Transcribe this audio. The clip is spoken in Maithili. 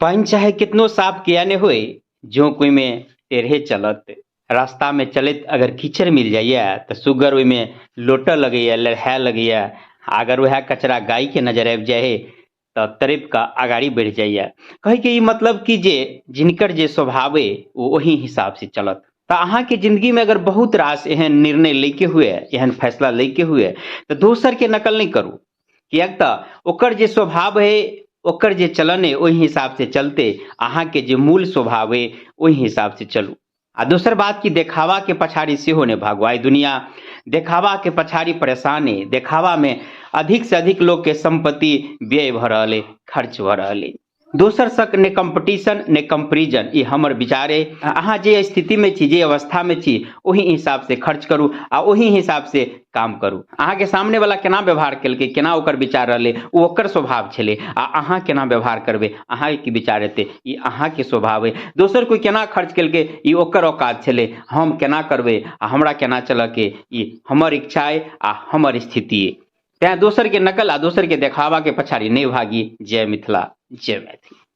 पानि चाहे कितनो साफ किया नहि होय, जोंक ओहिमे टेढ़े चलत। रास्तामे चलैत अगर कीचड़ मिल जाइए तऽ सुगर ओहिमे लोटऽ लगैए, लड़हाए लगैए। अगर वएह कचरा गायके नजर आबि जाइ हइ तऽ तड़पि कऽ अगाड़ी बढ़ि जाइए। कहैके ई मतलब कि जे जिनकर जे स्वभाव अइ ओ ओही हिसाबसँ चलत। तऽ अहाँके जिन्दगीमे अगर बहुत रास एहन निर्णय लैके हुए, एहन फैसला लैके हुए, तऽ दोसरके नकल नहि करू, किएक तऽ ओकर जे स्वभाव है, ओकर जे चलन है, ओहि हिसाब से चलते। अहाँके जे मूल स्वभाव है, ओहि हिसाब से चलू। आ दोसर बात कि देखावा के पछाड़ी सेहो नहि भागू। आइ दुनिया देखावा के पछाड़ी परेशान है। देखावा में अधिक से अधिक लोग के संपत्ति व्यय भऽ रहल है, खर्च भऽ रहल है। दोसर सक ने कंपटीशन ने कंपेरिजन, ई हमर विचार अइ। अहाँ जे स्थितिमे छी, जे अवस्थामे छी, ओही हिसाबसँ खर्च करू आ ओही हिसाबसँ काम करू। अहाँके सामने वाला केना व्यवहार केलकै, केना ओकर विचार रहलै, ओ ओकर स्वभाव छलै, आ अहाँ केना व्यवहार करबै, अहाँके की विचार हेतै, ई अहाँके स्वभाव अइ। दोसर कोइ केना खर्च केलकै, ई ओकर औकात छलै। हम केना करबै आ हमरा केना चलऽके, ई हमर इच्छा अइ आ हमर स्थिति अइ। तैँ दोसरके नकल आ दोसरके देखावाके पछाड़ी नहि भागी। जय मिथिला, जय मैथिली।